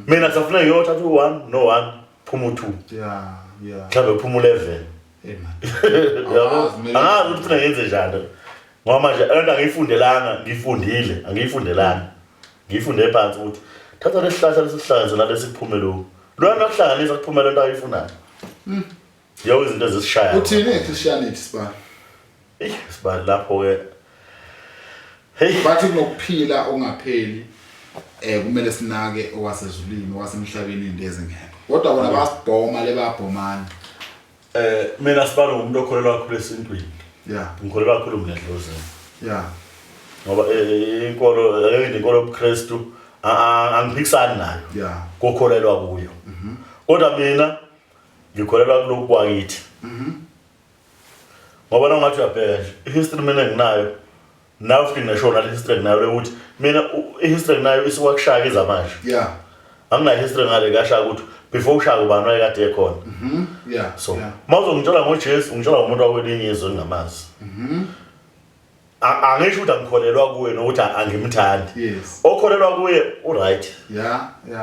Mina kusafuna ngiyothatha u-1 no-1, phuma u-2. Mhlawumbe kuphuma u-11. Hey man. Yabo, Awazi, kumele- angazi ukuthi funa ngenze njani, ngoba manje lento angiyifundelanga, ngiyifundile, angiyifundelanga, ngiyifunde phansi ukuthi thatha lesihlahla lesihlanganise nalesi kuphume lokhu, lona kuhlanganisa kuphume lento ayifunayo. Yonke izinto ezisishaya. Uthini nge-Christianity, sibani? Eyi, sibali, lapho-ke, hey. Bathi kunokuphila okungapheli, kumele sinake okwasezulwini, okwasemhlabeni into ezingekho. Kodwa bona bayasibhoma le, bayabhomana. Mina sibalo ngumuntu okholelwa kakhulu esintwini. Ngikholelwa kakhulu mina edlozini. Ngoba inkolo, ake inkolo yobuKristu, angiphikisani nayo. Kokholelwa kuyo. Kodwa mina ngikholelwa kulokhu kwakithi. Ngoba nongathi uyabheka nje, ihistory mina enginayo, nawe futhi nginasho nale history enginayo ukuthi mina ihistory enginayo isuka kuShaka iza manje. Anginayo history ngale kaShaka ukuthi before uShaka ubani wayekade ekhona. So mawuzongitshela ngoJesu, ungitshela ngomuntu wakwelinye izwe engingamazi. Angisho ukuthi angikholelwa kuye nokuthi angimthandi. Okholelwa kuye uright.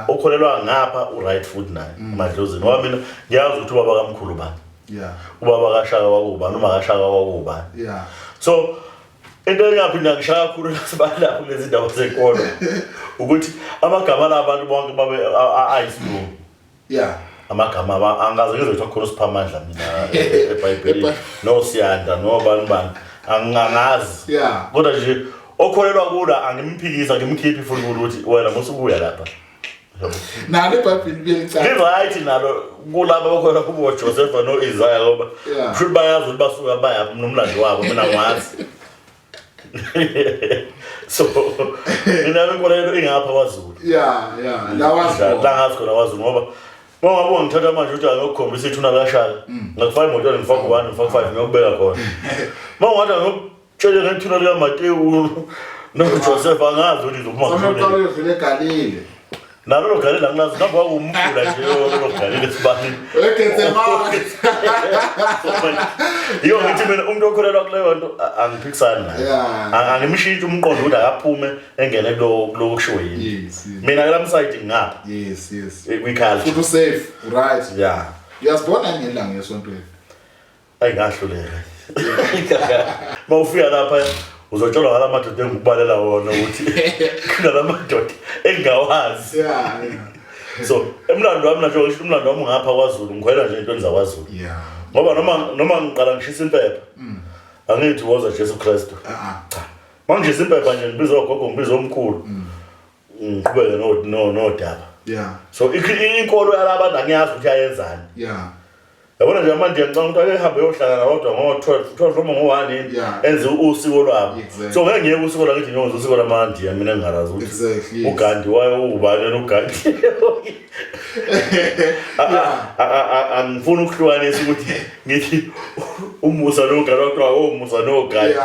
Okholelwa ngapha uright futhi naye emadlozini. Ngoba mina ngiyazi ukuthi ubaba kamkhulu bani. Ubaba kaShaka kwakubani, uma kaShaka kwakubani. So into engaphinda ngishaya kakhulu sibali lapho kulezi ndaba zenkolo ukuthi amagama labantu bonke babe ayisilungu. Amagama angaze ngizwe kuthiwa khona uSiphamandla mina eBhayibhelini, noSiyanda, nobani bani, angangazi. Kodwa nje okholelwa kula angimphikisa, ngimkhiphi futhi ukuthi wena musukuya lapha. Nalo iBhayibheli liyacaca. Li-right nalo kulaba abakholelwa kubo Joseph no-Isaiah, ngoba kusho ukuthi bayazi ukuthi basuka bayaphi nomlando wabo, mina ngiwazi. So mina inkolelo ingapha kwaZulu. Yeah, la wazi La khona. ngazi khona kwaZulu, ngoba uma ngabe ungithatha manje ukuthi angiyokukhombisa ithuna kaShaka, ngakufaka emotweni, ngifaka u-1, ngifaka u-5, ngiyokubeka khona. Uma ungathi angiyokutshele ngethuna likaMatewu noJoseph, angazi ukuthi ngizophuma Fanele ngithule. uqale uyodlula eGalile. Nalo lo Galile angilazi, ngapha kwakuwumfula nje lo Galile, sibani. EGetsemane. Yiyo ngithi mina umuntu okholelwa kuleyo nto angiphikisani naye. Angimshintshi umqondo ukuthi akaphume engene kulo kushiwo yini. Mina ke lamside ngapha. Yes. Kwi-culture. Futhi usafe, right. Uyazibona ngelanga esontweni. Ayi, ngahluleka. Mawufika lapha uzotshelwa ngala madoda engikubalela wona ukuthi kunala madoda engingawazi. So emlando wami nasho ngisho umlando wami ngapha kwaZulu, ngikhwela nje entweni zakwaZulu. Ngoba noma ngiqala ngishisa impepha, angithi woza Jesu Kristu. Ah. Cha. Mangishisa impepha nje ngibiza ogogo, ngibiza omkhulu. Ngiqhubeke no no nodaba. So inkolo yalabantu angiyazi ukuthi ayenzani. Yabona nje manje ngicabanga ukuthi ake hambe yohlangana kodwa ngo-12, 12 noma ngo-1 yini, enze usiko lwabo. So ngeke ngiyeke usiko lakithi ngiyonza usiko lamaNdiya, mina ngingalazi ukuthi uGandhi waye ubani yena uGandhi. Angifuni ukuhlukanisa ukuthi ngithi uMusa noGandhi, kuthiwa oMusa noGandhi.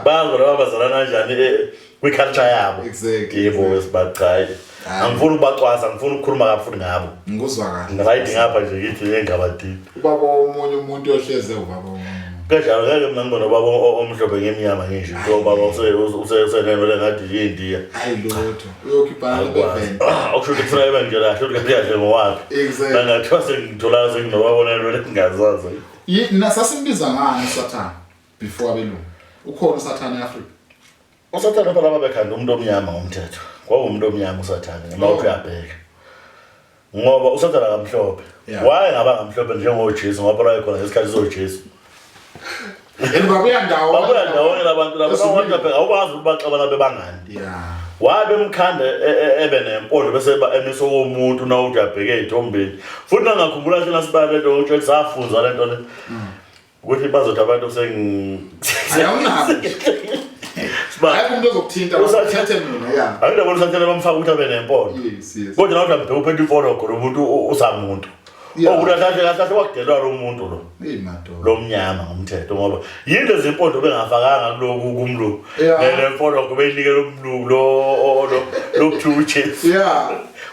Bazi laba bazalana kanjani kwi-culture yabo. Yebo, sibachayi. Angifuni ukubacwasa, angifuni ukukhuluma kabi futhi ngabo. Ngikuzwa kahle. Right, ngapha nje ngithi engabadini. Ubaba omunye umuntu ohleze ubaba omunye. Kanjalo ngeke mina ngibone ubaba omhlophe ngemnyama ngisho ukuthi ubaba usenenwele ngathi yindiya. Hayi lutho. Uyokhipha Akwazi. bevent. Ah, okusho ukuthi kufuneka ibe nje kahle ukuthi kahle kahle ngowaphi. Nangathiwa sengithola senginobaba onenwele engingazazi. Sasimbiza ngani uSathane before abelungu? Ukhona uSathane eAfrica? USathane phela babekhanda umuntu omnyama ngomthetho. Kwakuwumuntu omnyama uSathane noma uthi uyabheka. Ngoba uSathane akamhlophe. Why ngaba ngamhlophe njengoJesu, ngoba phela wayekhona ngesikhathi soJesu. And babuya ndawonye. Babuya ndawonye labantu laba. Ezulwini. Awubazi awubazi ukuthi baxabana bebangani. Why bemkhanda ebe nempondo bese eba emisa okomuntu na uthi uyabheka ey'thombeni. Futhi nangakhumbula thina sibala lento ngitshela safunza lento le. Ukuthi bazothi abantu Ayawunabo. Siba. Ayikho umuntu ozokuthinta, uthethe mina, yeah. Angidabona uSathane bamfaka ukuthi abe nempondo. Yes. Kodwa nawe uyambheka uphethe imfologo lo muntu usamuntu. Okuthi kahle kahle kahle wakudelwa lo muntu lo. Hey madoda. Lo mnyama ngomthetho, ngoba yini lezi impondo bengafakanga kuloku kumlungu. Le mfologo beyinike lo mlungu lo kuthiwa uJesu.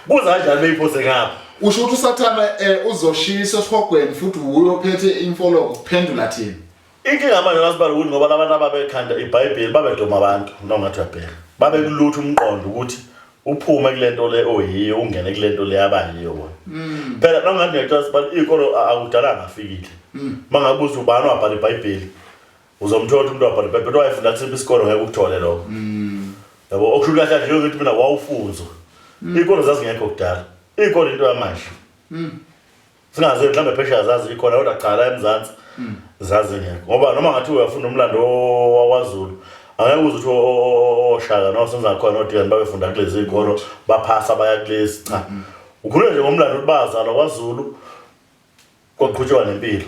Kuza kanjani beyiphose ngapha? Usho ukuthi uSathane uzoshisa esihogweni futhi uye ophethe imfologo kuphendula thina. Inkinga manje nasibala ukuthi ngoba labantu ababekhanda iBhayibheli babedoma abantu, noma ngathi uyabheka. Babekulutha umqondo ukuthi Uphume kulento le oyiyo ungene kulento le abayiyo bona. Phela noma ngathi ngiyacela sibali iy'kolo akudala ngafikile. Mangabe uthi ubani wabhala iBhayibheli uzomthola ukuthi umuntu wabhala iBhayibheli wayefunda kusiphi isikolo ngeke ukuthole lokho. Yabo okusho ukuthi kahle nje ukuthi mina wawufunzwa. Iy'kolo zazingekho kudala. Iy'kolo into yamanje. Singaze mhlawumbe phesheya zazi ikhona kodwa cha la eMzansi zazingekho. Ngoba noma ngathi uyafunda umlando wakwaZulu angeke uze uthi oShaka noSenzangakhona noDingane babefunda kulezi zikolo baphasa baya kulezi cha. Ukhuluma nje ngomlando ukuthi bazalwa kwaZulu kwaqhutshwa nempilo.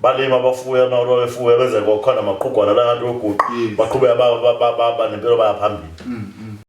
Balima bafuya uma babefuya benze kwakhona amaqhugwana la ngathi oguqa baqhubeka ba nempilo baya phambili.